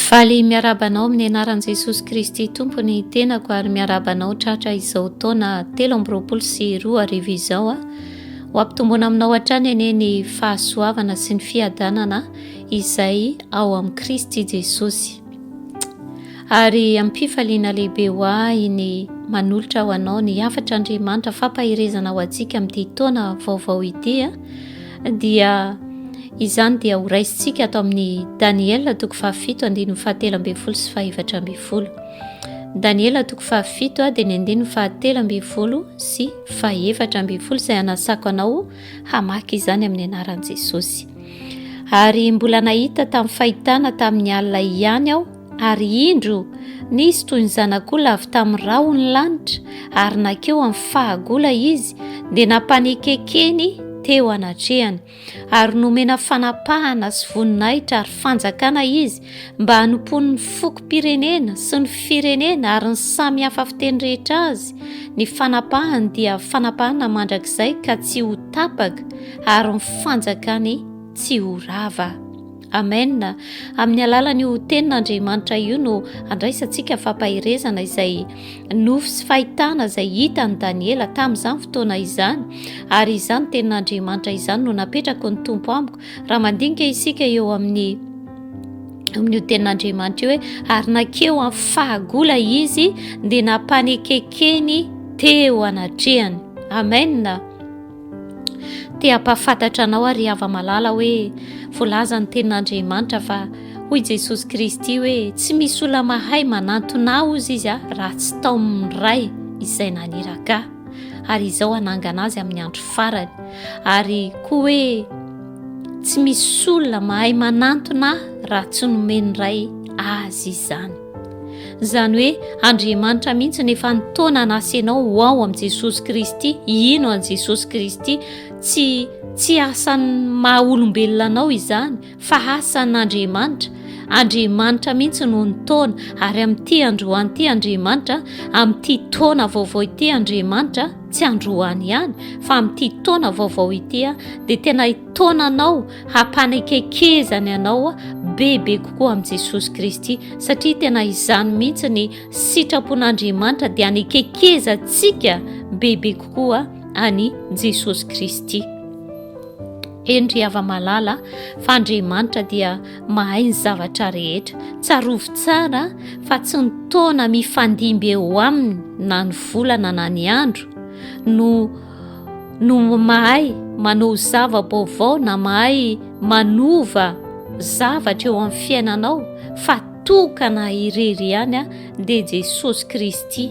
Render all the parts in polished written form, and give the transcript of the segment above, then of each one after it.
Faly miarahaba anao amin'ny anaran'i Jesosy Kristy Tompo ny tenako ary miarahaba anao tratra izao taona 2023 izao. Ho ampitomboina aminao hatrany anie ny fahasoavana sy ny fiadanana izay ao amin'i Kristy Jesosy. Ary amim-pifaliana lehibe ho ahy ny manolotra ho anao ny hafatr'Andriamanitra fampaherezana ho antsika amin'ity taona vaovao ity dia izany dia ho raisintsika ato amin'ny Daniela toko fahafito andininy fahatelo ambin'ny folo sy fahefatra ambin'ny folo. Daniela toko fahafito dia ny andininy fahatelo ambin'ny folo sy fahefatra ambin'ny folo izay hanasako anao hamaky izany amin'ny anaran'i Jesosy. Ary mbola nahita tamin'ny fahitana tamin'ny alina ihany aho, ary indro, nisy toy ny zanak'olona avy tamin'ny rahon'ny lanitra, ary nankeo amin'ny fahagola izy, dia nampanekekeny teo anatrehany. Ary nomena fanapahana sy voninahitra ary fanjakana izy, mba hanompoan'ny fokom-pirenena sy ny firenena ary ny samy hafa fiteny rehetra azy. Ny fanapahany dia fanapahana mandrakizay ka tsy ho tapaka, ary ny fanjakany tsy ho rava. Amen. Amin'ny alalan'io tenin'Andriamanitra io no andraisantsika fampaherezana izay nofy sy fahitana izay hitan'i Daniela tamin'izany fotoana izany. Ary izany tenin'Andriamanitra izany no napetraky ny Tompo amiko. Raha mandinika isika eo amin'ny amin'io tenin'Andriamanitra io hoe ary nakeo amin'ny fahagola izy dia nampanekekeny teo anatrehany. Amen. Te hampahafantatra anao aho ry hava-malala hoe voalaza ny tenin'Andriamanitra fa hoy Jesosy Kristy hoe tsy misy olona mahay manantona ahy hozy izy raha tsy taomin'ny Ray izay naniraka ahy ary izao hanangana azy amin'ny andro farany ary koa hoe tsy misy olona mahay manantona ahy raha tsy nomen'ny Ray azy izany. Izany hoe Andriamanitra mihitsy no efa nitaona anasenao ho ao amin'i Jesosy Kristy, hino an'i Jesosy Kristy. Tsy tsy asan'ny maha olombelona anao izany fa asan'Andriamanitra. Andriamanitra mihitsy no nitaona ary amin'ity androany ity Andriamanitra, amin'ity taona vaovao ity Andriamanitra, tsy androany ihany fa amin'ity taona vaovao ity dia tena hitaona anao hampanekekezany anao bebe kokoa amin'i Jesosy Kristy satria tena izany mihitsy ny sitrapon'Andriamanitra dia hanekekezantsika bebe kokoa an'i Jesosy Kristy. Eny ry hava-malala fa Andriamanitra dia mahay ny zavatra rehetra. Tsarovy tsara fa tsy ny taona mifandimby eo aminy na ny volana na ny andro no no mahay manao zava-baovao na mahay manova zavatra eo amin'ny fiainanao fa tokana irery ihany dia Jesosy Kristy.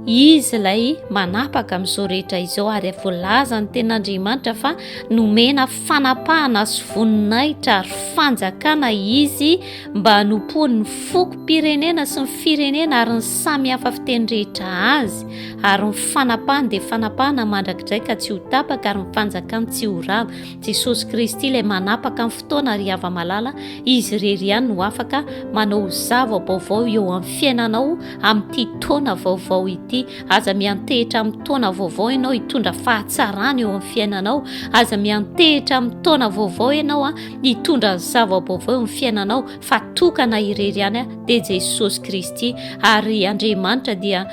Izy ilay manapaka amin'izao rehetra izao ary voalaza ny tenin'Andriamanitra fa nomena fanapahana sy voninahitra ary fanjakana izy mba hanompoany ny fokom-pirenena sy ny firenena ary ny samy hafa fiteny rehetra azy ary ny fanapahany dia fanapahana mandrakizay ka tsy ho tapaka ary ny fanjakany tsy ho rava. Jesosy Kristy ilay manapaka ny fotoana ry hava-malala, Izy irery ihany no afaka manao zava-baovao eo amin'ny fiainanao amin'ity taona vaovao ity. Aza miantehitra amin'ny taona vaovao ianao hitondra fahatsarana eo amin'ny fiainanao. Aza miantehitra amin'ny taona vaovao ianao hitondra zava-baovao eo amin'ny fiainanao fa tokana irery ihany dia Jesosy Kristy. Ary Andriamanitra dia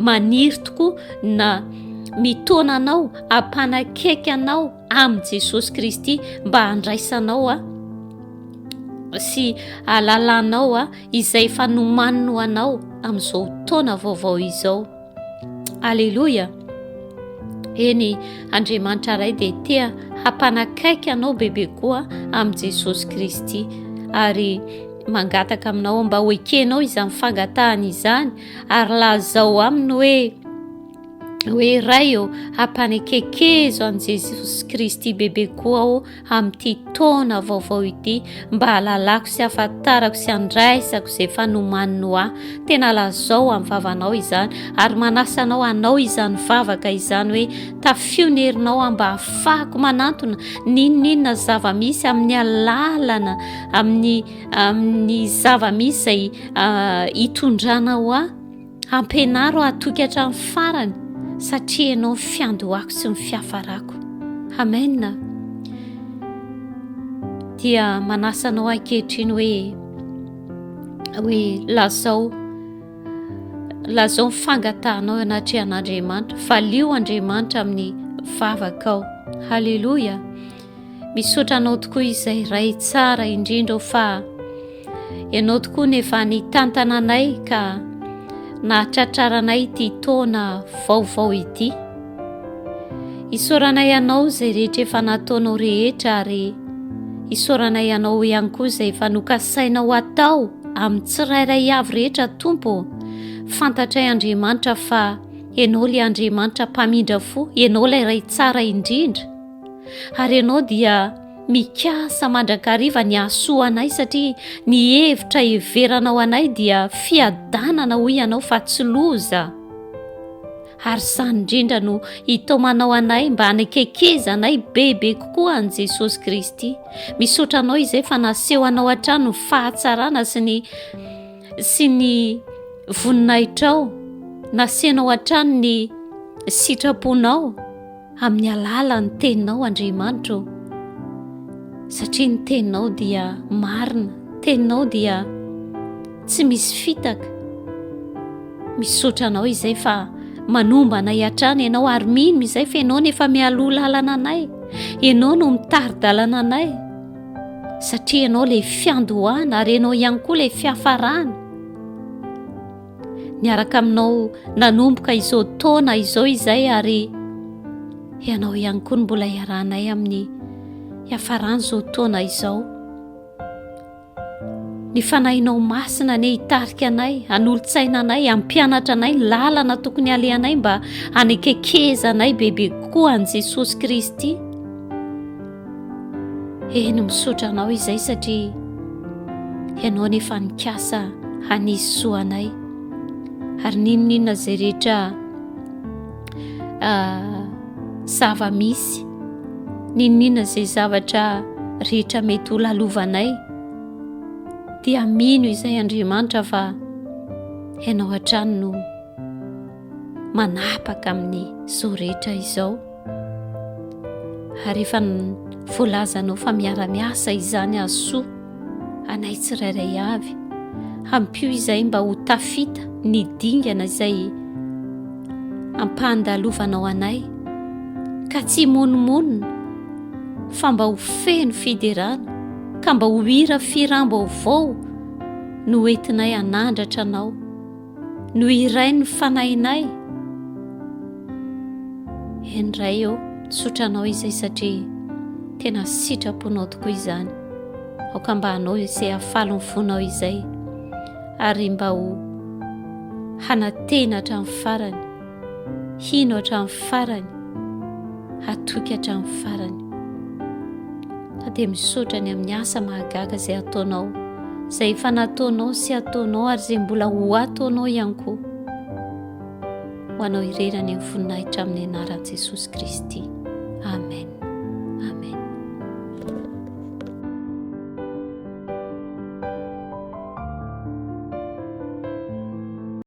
maniry tokoa na mitaona anao hampanakaiky anao amin'i Jesosy Kristy mba handraisanao a sy hahalalanao a izay efa nomaniny ho anao amin'izao taona vaovao izao. Aleloia! Eny, Andriamanitra Ray dia tea hampanakaiky anao bebe koa amin'i Jesosy Kristy ary mangataka aminao mba ho ekenao izany fangatahana izany ary lazao aminy hoe hoe Ray ô, hampanekekezo an'i Jesosy Kristy bebe koa aho amin'ity taona vaovao ity mba hahalalako sy hahafantarako sy handraisako izay efa nomaniny ho ahy. Tena lazao amin'ny vavanao izany ary manasa anao hanao izany vavaka izany hoe tafio ny herinao aho mba hahafahako manantona n'inon'inona zava-misy amin'ny alalana amin'ny amin'ny zava-misy izay ah, hitondranao ahy. Ampianaro aho hatoky hatramin'ny farany satria ianao ny fiandohako sy ny fiafarako. Amen. Dia manasa anao ankehitriny hoe. Hoe lazao lazao ny fangatahanao eo anatrehan'Andriamanitra, valio Andriamanitra amin'ny vavakao. Haleloia! Misaotra anao tokoa izay Ray tsara indrindra fa ianao tokoa no efa nitantana anay ka nahatratraranay ity taona vaovao ity. Isaoranay anao izay rehetra efa nataonao rehetra ary isaoranay anao ihany koa izay efa nokasainao atao amin'ny tsirairay avy rehetra Tompo ô. Fantatray Andriamanitra fa Ianao ilay Andriamanitra mpamindra fo, Ianao ilay Ray tsara indrindra. Ary Ianao dia mikasa mandrakariva ny hahasoa anay satria ny hevitra heveranao anay dia fiadanana hoy Ianao fa tsy loza. Ary izany indrindra no hitaomanao anay mba hanakekezanay bebe kokoa an'i Jesosy Kristy. Misaotra anao izay fa naseho anao hatrany ny fahatsarana sy ny sy ny voninahitrao. Nasenao hatrany ny sitraponao amin'ny alalan'ny teninao Andriamanitra ô. Satria ny teninao dia marina, teninao dia tsy misy fitaka. Misaotra anao izay fa manomba anay hatrany ianao ary mino izay fa ianao no efa mialoha lalana anay. Ianao no mitari-dalana anay. Satria ianao ilay fiandohana ary ianao ihany koa ilay fiafarana. Niaraka aminao nanomboka izao taona izao izay ary ianao ihany koa no mbola iarahanay amin'ny hiafaran'izao taona izao. Ny Fanahinao Masina anie hitarika anay, hanolotsaina anay, hampianatra anay ny lalana tokony halehanay mba hanekekezanay bebe kokoa an'i Jesosy Kristy. Eny, misaotra anao izay satria ianao nefa nikasa hanisy soa anay. Ary n'inon'inona izay rehetra ah, zava-misy, n'inon'inona izay zavatra rehetra mety ho lalovanay, dia mino izay Andriamanitra fa ianao hatrany no manapaka amin'ny izao rehetra izao. Ary efa voalazanao fa miara-miasa izany hahasoa anay tsirairay avy. Ampio izay mba ho tafita ny dingana izay ampandalovanao anay ka tsy himonomonona fa mba ho feno fiderana ka mba ho hira firam-baovao no entinay hanandratra anao. No hirain'ny fanahinay. Eny Ray ô, tsotra anao izay satria tena sitraponao tokoa izany. Aoka mba hanao izay hahafaly ny fonao izay ary mba ho hanantena hatramin'ny farany, hino hatramin'ny farany, hatoky hatramin'ny farany. Fa dia misaotra ny amin'ny asa mahagaga izay ataonao, izay efa nataonao sy ataonao ary izay mbola ho ataonao ihany koa. Ho anao irery any amin'ny voninahitra amin'ny anaran'i Jesosy Kristy.